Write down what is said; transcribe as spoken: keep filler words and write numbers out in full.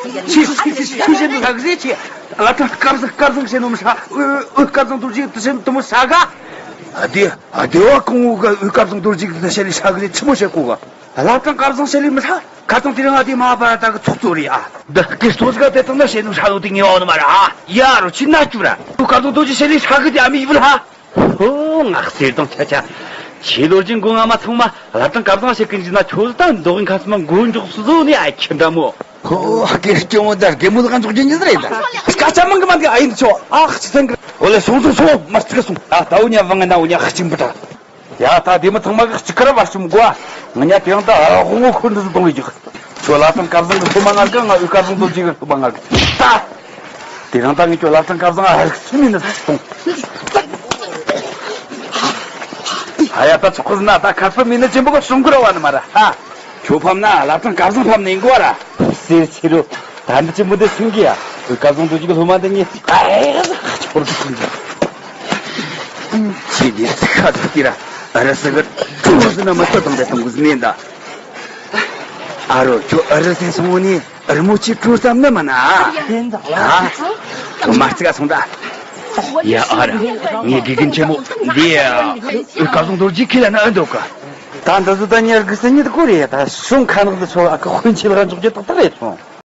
ཆི་ཆི་ཆི་ཆི་ཆི་ཆི་ཆི་ཆི་ཆི། བླ་བྲང་སྐལ་བཟང་སྐལ་བཟང་བཤད་ནོ་མི་ཧྲ། འོད་སྐལ་བཟང་རྡོ་རྗེ་དེ་བཤད་ནོ་དེ་མོ་ཧྲ་ག་ཨ་དེ་ཨ་དེ་བ་གོང་འོག་གི་འོད་སྐལ་བཟང་རྡོ་རྗེ་གི་བཤད་ལས་ཧྲ་གི་རེད། ཆི་མོ་བཤད་གོ་ག་བླ་བྲང་སྐལ་བཟང་བཤད་ལས་མི་ཧྲ། ཁ་ཚང་དེ་རིང་ཨ་དེ་མ་པ་ར་ད་གི་ཚོགས་གཙོ་རེད་ཨ། འདི་སྐད་སྟོང་ཟིག་ག་དེ་དང་ན་བཤད་ནོ་ཧྲ་ལོ་དེ་ངེས་བ་ནི་མ་ར་ཨ། ཡ་རོ་ཆི་ན་བཅུ་ར། འོད་སྐལ་བཟང་རྡོ་རྗེ་བཤད་ལས་ཧྲ་གི་དེ་ཨ་མི་ཡིབ་ལ་ཧ། ཧོ། ང་གསེར་དང་ཆ་ཆ། ཆེ་ལོ་རྒྱུན་མགོ་རྔ་མ་ཚང་མ་བླ་བྲང་སྐལ་བཟང་བཤད་གི་འཇུག་ན་ཁྱོད་ད་མདོ་དབུས་ཁམས་གསུམ་མགོ་འཇོག་སུ་བཟོ་ནས་ཨ་ཁྱི་འདྲ་མོ། ཧོ། སྐད་སྐྱོ་མོ་ད་རྒན་མོ་ལ་གང་འཇོག་རྒྱུ་ཉིད་རེད་ད། སྐད་ཆ་མང་གི་མ་འདི་ཨ་ཡིན་ཆོ་ཨ་ཁ་ཆི་ཚན་གི། ཨོ་ལེ་སོང་སོང་སོང་མ་རྩི་གི་སོང་ཨ། ད་འུ་ཉ་བང་ང་ན་འུ་ཉ་ཁ་ཅིག་འབུ་ད། ཡ་ད་དེ་མི་ཚང་མ་གི་གཅིག་ཁར་བར་ཞུམ་དགོ་ཨ། ང་ཉ་དེ་ཡང་ད་ཨ་ཧོ་ངོ་ཁུར་འདི་སུ་གཏོང་གི་ཅིག་ཁྱོད་བླ་བྲང་སྐལ་བཟང་གི་སློབ་མ་ངར་གི། ང་འོད་སྐལ་བཟང་རྡོ་རྗེ་གི་སློབ་མ་ངར་གི་ད། དེ་རིང་ད་ངས་ཁྱོད་བླ་བྲང་སྐལ་བཟང་ཨ་རིག་སུ་མིན་ནི་སུ་གཏོང་། ཨ་ཡ་ད་ཆོག་གི་ཟིན་ན་ད་ཁ་སྤུ་མིན་ནི་ཆེན་པོ་གི་སྲུང་གི་ར་བ་ནི་མ་ར་ཧ། ཁྱོད་ཕམ་ན་བླ་བྲང་སྐལ་བཟང་ཕམ་ནི་ཡིན་གོ་ར། སེར་ཕྱི་རུ་ད་འདི་ཆེན་པོ་འདི་སྲུང་གི་ཡ། འོད་སྐལ་བཟང་རྡོ་རྗེ་གི་སློབ་མ་འདི་ངས་ཨ་ཡ་ཆོག་གི་སྲུང་གི་ཁྱེད་འདི་ཁ་ཐུག་གི་ར། ཨ་ར་ས་གི་ཀྲུང་ཟིན་ན་མ་ལྟ་དང་འདི་གཏོང་གི་ཟིན་ནས་ད། ཨ་རོ་ཁྱོད་ཨ་རི་སེ་སོང་ནི་ཨ་རི་མོ་ཆེ་ཀྲུང་ཙམ་ནི་མ་ན། ཨ་ཁྱོད་མ་རྩི་ག་སོང་ད། ཡ་ཨ་ར་ངའི་དགེ་རྒན་ཆེན་མོ་འདི་ཨ་སྐལ་བཟང་རྡོ་རྗེ་ཁས་ལེན་ན་ཨེ་འདུག་ག་ད་འདི་ཚོ་ད་ཉར་གི་སེ་ཉིད་ཀོ་རེད་ད། སོང་ཁ་ནག་འདི་ཚོ་ཨ་ཁ་དཔོན་ཆེ་ལ་འཇོག་རྒྱུ་ཏག་ཏག་རེད་སོང་།